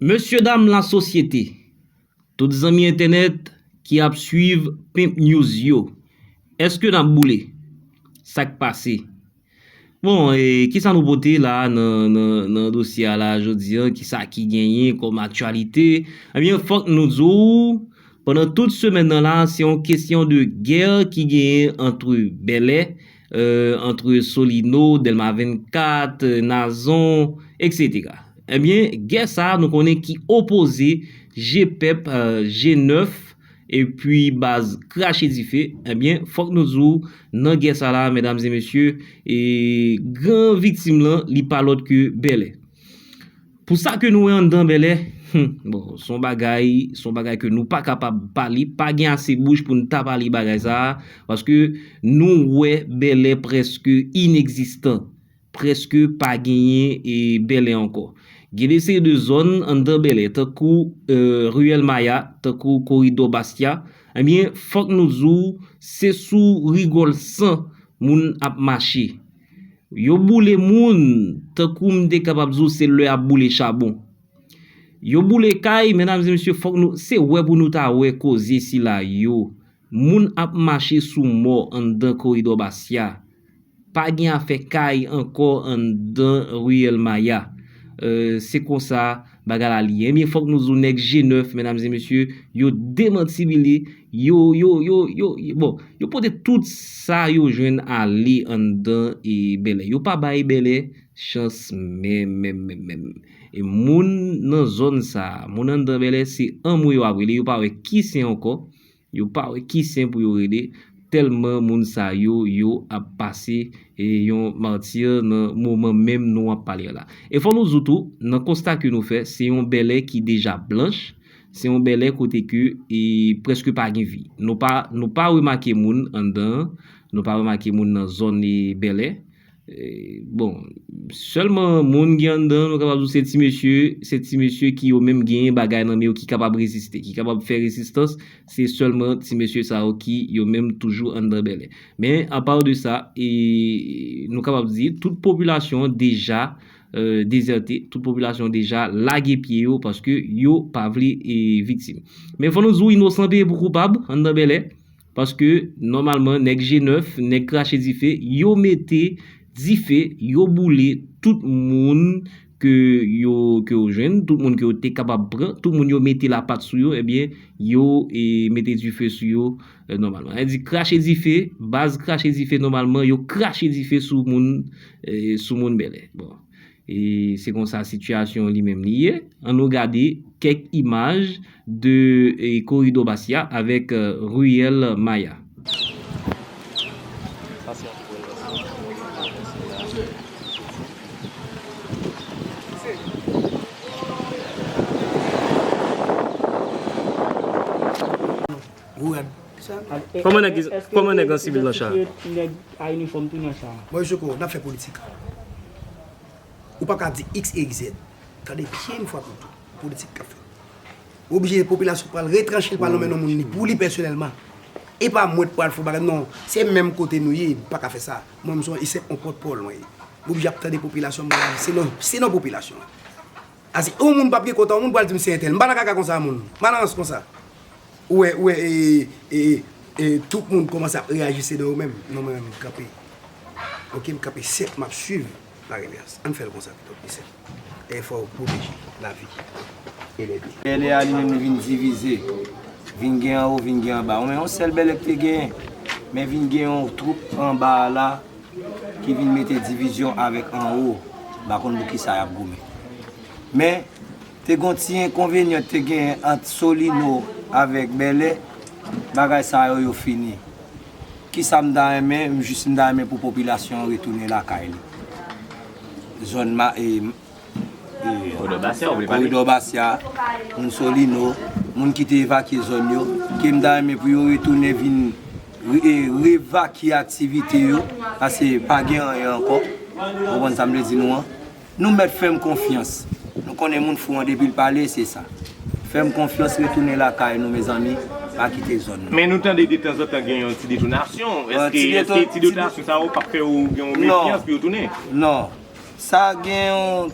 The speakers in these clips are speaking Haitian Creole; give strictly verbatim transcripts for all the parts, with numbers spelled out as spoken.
Mesye dam lasosyete, tout zanmi entènèt ki ap swiv Pimp News yo, èske n ap boule? Sa k pase? Bon, e, kisa nou pote la nan, nan, nan dosye a la jodi a? Kisa ki genyen kòm aktyalite? Ebyen, fòk nou di w, pandan tout semèn nan la, se yon kesyon de gè ki genyen antre Bèlè, euh, antre Solino, Dèlma vennkat, euh, Nazon, et cetera. Ebyen, gè sa a, nou konnen ki opoze G pèp, euh, G nèf, epi baz Krache Dife. Ebyen, fòk nou di w, nan gè sa la, medam e mesye, e gran viktim lan, li pa lòt ke Bèlè. Pou sa ke nou wè anndan Bèlè, hmm, bon, se yon bagay, se yon bagay ke nou pa kapab pale, pa gen ase bouch pou n ta pale bagay sa a, paske nou wè Bèlè prèske inegzistan, prèske pa genyen, e, Bèlè ankò. Gen de seri de zòn anndan Bèlè, tankou, e, Riyèl Maya, tankou Koridò Basya, ebyen, fòk nou di w, se sou rigòl san moun ap mache. Yo boule moun, tankou m te kapab di w se lè y ap boule chabon. Yo boule kay, medam e mesye, fòk nou, se wè pou nou ta wè koze sila yo. Moun ap mache sou mò anndan Koridò Basya. Pa gen afè kay ankò anndan Riyèl Maya. Euh, se konsa bagay la li ye. Ebyen, fòk nou di w nèg G nèf, medam e mesye, yo demantibile, yo, yo, yo, yo, yo, bon, yo pote tout sa yo jwenn ale anndan, e, Bèlè. Yo pa bay Bèlè chans menm, menm, menm, menm. E moun nan zòn sa, moun anndan Bèlè, se anmwe yo ap rele, yo pa wè ki sen ankò. Yo pa wè ki sen pou yo rele, tèlman moun sa yo, yo ap pase, e, yon mati nan moman menm nou ap pale a la. E fò nou di w tou, nan konsta ke nou fè, se yon Bèlè ki deja blanch, se yon Bèlè kote ke, e, prèske pa gen vi. Nou pa, nou pa remake moun anndan, nou pa remake moun nan zòn, e, Bèlè. E, bon, sèlman moun gen anndan, nou kapab di w se ti mesye, se ti mesye ki yo menm genyen bagay nan men yo ki kapab reziste, ki kapab fè rezistans, se sèlman ti mesye sa yo ki yo menm toujou anndan Bèlè. Men, apa de sa, e, nou kapab di, tout popilasyon an deja, e, dezète, tout popilasyon an deja lage pye yo paske yo pa vle, e, viktim. Men fò nou di w inosan peye pou koupab anndan Bèlè. Paske, nòmalman, nèg G nèf, nèg Krache Dife, yo mete dife, yo boule tout moun ke yo, ke yo jwenn, tout moun ke yo te kapab pran, tout moun yo mete lapat sou yo, ebyen, yo, e, mete dife sou yo, e, nòmalman. Sa vle di Krache Dife, baz Krache Dife, nòmalman, yo krache dife sou moun, e, sou moun Bèlè. Bon. E se konsa sitiyasyon li menm li ye. Ann nou gade kèk imaj de, e, Koridò Basya avèk, e, Riyèl Maya. Ou gad. Kòman nèg, kòman nèg an sivil nan cha? Nèg a inifòm tou nan cha. Mwen, Joko, n ap fè politik. Ou pa ka di X, Y, Z. Tande byen yon fwa pou tout. Politik k ap fèt. Ou oblije popilasyon pral retranche l, pral nonmen non moun li pou li pèsonèlman. E pa mwen k pral fè bagay, non. Se menm kote nou ye, nou pa ka fè sa. Mwen, m se yon, se yon pòtpawòl mwen ye. M oblije ap tande popilasyon, m pral se non, se non popilasyon an. Asi, yon moun p ap gen kontan, yon moun pral di m se entèl. M pa nan kaka konsa, moun. M pa nan rans konsa. Ou wè, ou wè, e, e, e, tout moun kòmanse ap reyaji, se de yo menm. Non, mwen menm, m kanpe. Oke, m kanpe sèt, m ap swiv Lariviyas. Ann fè l konsa pito, pi sèt. E fò w pwoteje lavi e lèbyen. Bèlè a li menm li vin divize. Vin gen anwo, vin gen anba. Ou men yon sèl Bèlè ki te genyen. Men vin gen yon twoup anba a la ki vin mete divizyon avèk anwo. M pa konn pou kisa y ap goumen. Men, te gon ti enkonvenyan te genyen ant Solino avèk Bèlè, bagay sa yo, yo fini. Kisa m ta renmen? M jis m ta renmen pou popilasyon an retounen lakay li. Zòn ma, e, e, Koridò Basya, ou vle pale? Koridò Basya, moun Solino, moun ki te evakye zòn yo, ke m ta renmen pou yo retounen vin re-, e, revakye aktivite yo, paske pa gen anyen ankò. Ou konprann sa m vle di nou an? Nou mèt fè m konfyans. Nou konnen moun fou an, depi l pale, se sa. Fè m konfyans, retounen lakay nou, mezanmi, pa kite zòn nou. Men nou tande detanzantan gen yon ti detonasyon. Èske, èske ti detonasyon sa yo p ap fè w gen yon mefyans pou yo tounen? Non. Sa gen yon,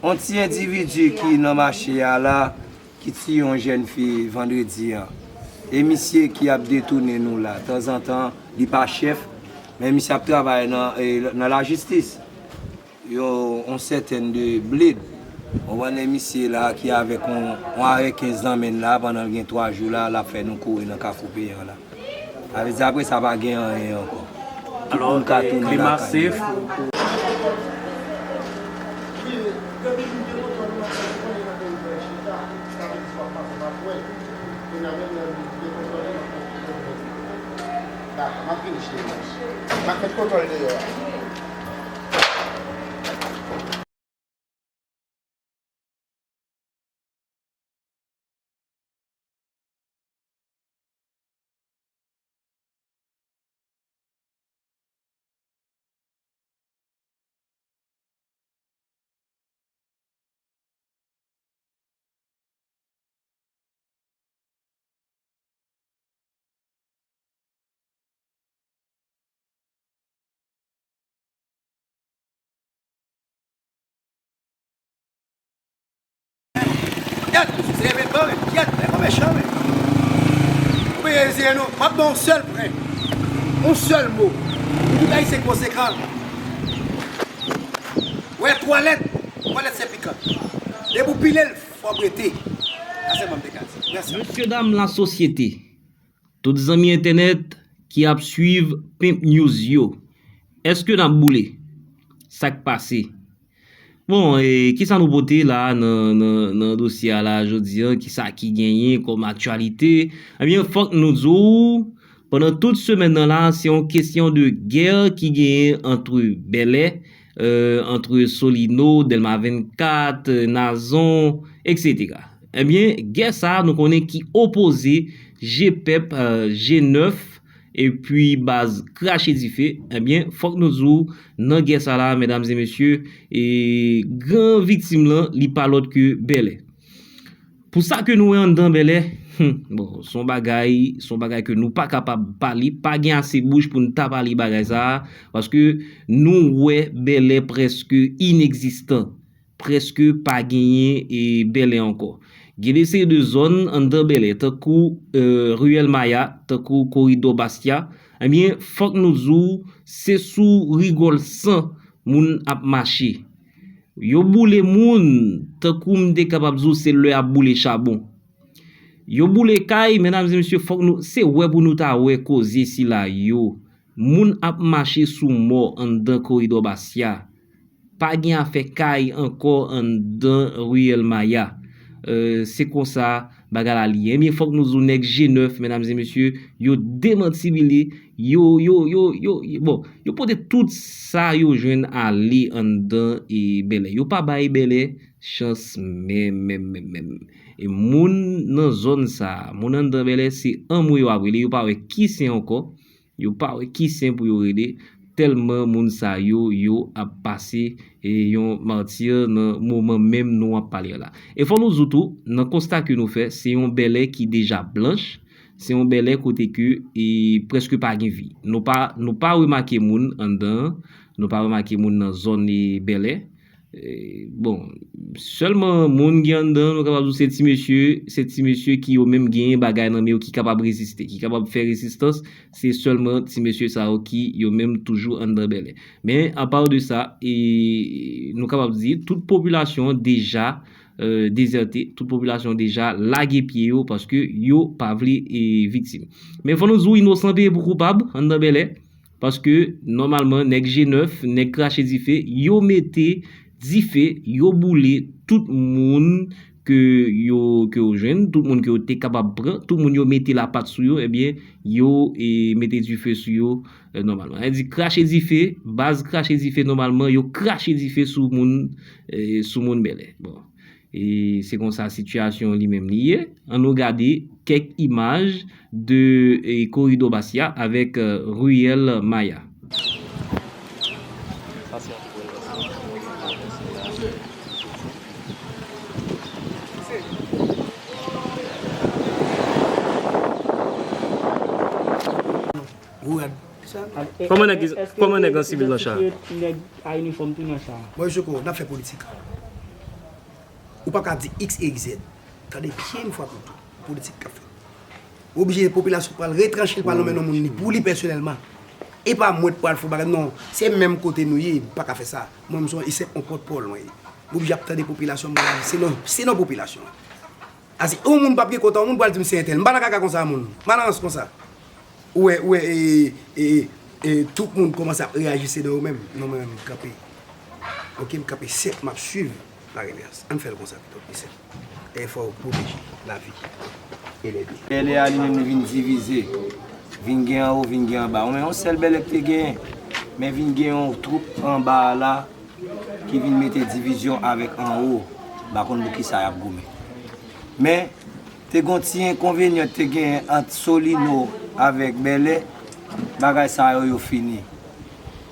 Yon ti endividi ki nan mache a la, ki tiye yon jèn fi vandredi an. E misye ki ap detounen nou la, tanzantan, li pa chèf, men misye ap travay nan, e, nan lajistis. Yo, yon sètèn de bled. Ou konprann, e misye la ki avèk yon, yon arè kenz nan men l la, pandan l gen twa jou la, l ap fè nou kouri nan Kafou Peyan la. Sa vle di apre sa pa gen anyen ankò. Tout moun ka tounen lakay yo. Kyèt, se evènman, men kyèt, nèg yo mechan, men. Ou peye zye nou, m ap ba w yon sèl pwen, yon sèl mo. Pou tout Ayisyen konsekan, wè twalèt, twalèt se pikan. Depi w pile l, fò w rete. Sa sèlman m te ka di. Mèsi. Mesye dam lasosyete, tout zanmi entènèt ki ap swiv Pimp News yo, èske n ap boule? Sa k pase? Bon, e, kisa nou pote la nan, nan, nan dosye a la jodi a? Kisa ki genyen kòm aktyalite? Ebyen, fòk nou di w, pandan tout semèn nan la, se yon kesyon de gè ki genyen antre Bèlè, e, antre Solino, Dèlma vennkat, Nazon, etsetera. Ebyen, gè sa a, nou konnen ki opoze G pèp, e, G nèf, epi baz Krache Dife, ebyen, fòk nou di w, nan gè sa la, medam e mesye, e gran viktim lan, li pa lòt ke Bèlè. Pou sa ke nou wè anndan Bèlè, hmm, bon, se yon bagay, se yon bagay ke nou pa kapab pale, pa gen ase bouch pou n ta pale bagay sa a, paske nou wè Bèlè prèske inegzistan. Prèske pa genyen, e, Bèlè ankò. Gen de seri de zòn anndan Bèlè, tankou, e, Riyèl Maya, tankou Koridò Basya, ebyen, fòk nou di w, se sou rigòl san moun ap mache. Yo boule moun, tankou m te kapab di w se lè y ap boule chabon. Yo boule kay, medam e mesye, fòk nou, se wè pou nou ta wè koze sila yo. Moun ap mache sou mò anndan Koridò Basya. Pa gen afè kay ankò anndan Riyèl Maya. E, se konsa bagay la li ye. Ebyen, fòk nou di w nèg G nèf, medam e mesye, yo demantibile, yo, yo, yo, yo, bon, yo pote tout sa yo jwenn ale anndan, e, Bèlè. Yo pa bay Bèlè chans menm, menm, menm, menm. E moun nan zòn sa, moun anndan Bèlè, se anmwe yo ap rele, yo pa wè ki sen ankò. Yo pa wè ki sen pou yo rele, tèlman moun sa yo, yo ap pase, e, yon mati nan moman menm nou ap pale a la. E fò nou di w tou, nan konsta ke nou fè, se yon Bèlè ki deja blanch, se yon Bèlè kote ke, e, prèske pa gen vi. Nou pa, nou pa remake moun anndan, nou pa remake moun nan zòn, e, Bèlè. E, bon, sèlman moun gen anndan, nou kapab di w se ti mesye, se ti mesye ki yo menm genyen bagay nan men yo ki kapab reziste, ki kapab fè rezistans, se sèlman ti mesye sa yo ki yo menm toujou anndan Bèlè. Men, apa de sa, e, nou kapab di, tout popilasyon an deja, e, dezète, tout popilasyon an deja lage pye yo paske yo pa vle, e, viktim. Men fò nou di w inosan peye pou koupab anndan Bèlè. Paske, nòmalman, nèg G nèf, nèg Krache Dife, yo mete dife, yo boule tout moun ke yo, ke yo jwenn, tout moun ke yo te kapab pran, tout moun yo mete lapat sou yo, ebyen, yo, e, mete dife sou yo, e, nòmalman. Sa vle di, Krache Dife, baz Krache Dife, nòmalman, yo krache dife sou moun, e, sou moun Bèlè. Bon. E se konsa sitiyasyon li menm li ye. Ann nou gade kèk imaj de, e, Koridò Basya avèk, e, Riyèl Maya. Kòman nèg, kòman nèg an sivil nan cha? Nèg a inifòm tou nan cha. Mwen joko, n ap fè politik. Ou p ap ka di X, Y, Z. Tande byen yon fwa pou tout. Politik k ap fèt. Ou oblije popilasyon pral retranche l, pral nonmen yon moun li pou li pèsonèlman. E pa mwen k pral fè bagay, non. Se menm kote nou ye, m pa ka fè sa. Mwen, m se yon, se yon pòtpawòl mwen ye. M oblije ap tande popilasyon, m pral aji selon, selon popilasyon an. Asi, yon moun p ap gen kontan, yon moun pral di m se entèl. M pa nan kaka konsa, moun. M pa nan rans konsa. Ou wè, ou wè, e, e, e, e, tout moun kòmanse ap reyaji, se de yo menm. Non, mwen menm, m kanpe. Oke, m kanpe sèt, m ap swiv la revèrs. Ann fè l konsa pito, mesye. E fò w pwoteje lavi e lè byen. Bèlè a li menm li vin divize. Vin gen anwo, vin gen anba. Ou men yon sèl bèlè ki te genyen. Men vin gen yon twoup anba a la ki vin mete divizyon avèk anwo. M pa konn pou kisa y ap goumen. Men, te gon ti enkonvenyan te genyen ant Solino avèk Bèlè. Bagay sa yo, yo fini.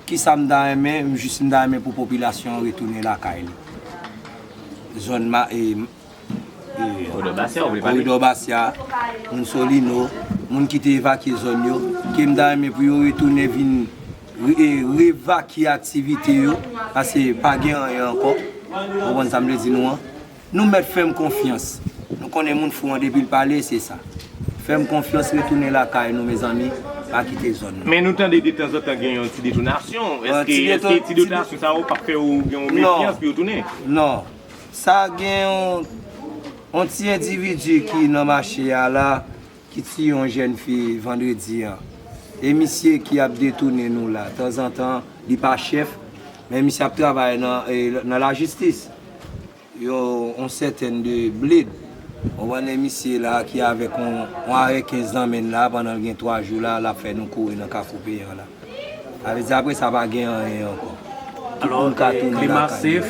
Kisa m ta renmen? M jis m ta renmen pou popilasyon an retounen lakay li. Zòn ma, e, e, Koridò Basya, ou vle pale? Koridò Basya, moun Solino, moun ki te evakye zòn yo, ke m ta renmen pou yo retounen vin re-, e, revakye aktivite yo, paske pa gen anyen ankò. Ou konprann sa m vle di nou an? Nou mèt fè m konfyans. Nou konnen moun fou an, depi l pale, se sa. Fè m konfyans, retounen lakay nou, mezanmi, pa kite zòn nan. Men nou tande detanzantan gen yon ti detonasyon. Èske, èske ti detonasyon sa yo p ap fè w gen yon mefyans pou yo tounen? Non. Sa gen yon, yon ti endividi ki nan mache a la, ki tiye yon jèn fi vandredi an. E misye ki ap detounen nou la, tanzantan, li pa chèf, men misye ap travay nan, e, nan lajistis. Yo, yon sètèn de bled. Ou konprann, e misye la ki avèk yon, yon arè kenz nan men l la, pandan l gen twa jou la, l ap fè nou kouri nan Kafou Peyan la. Sa vle di apre sa pa gen anyen ankò. Tout moun ka tounen lakay yo.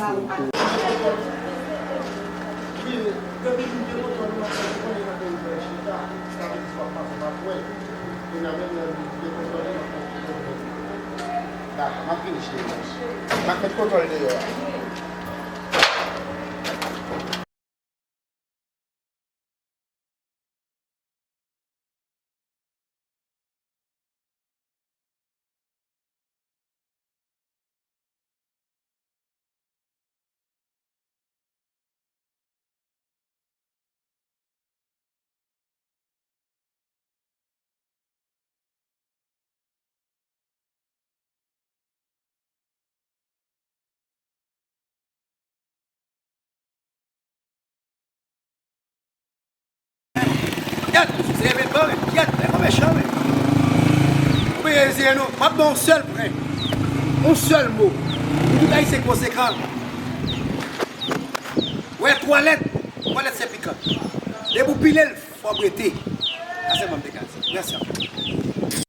Dakò, m ap vini, cheri. M ap met kontwòl deyò a. Kyèt, se evènman, men kyèt, nèg yo mechan, men. Ou bezwen nou, m ap ba w yon sèl pwen, yon sèl mo. Pou tout Ayisyen konsekan. Wè twalèt, twalèt se pikan. Depi w pile l, fò w rete. Sa sèlman m te ka di. Mèsi anpil.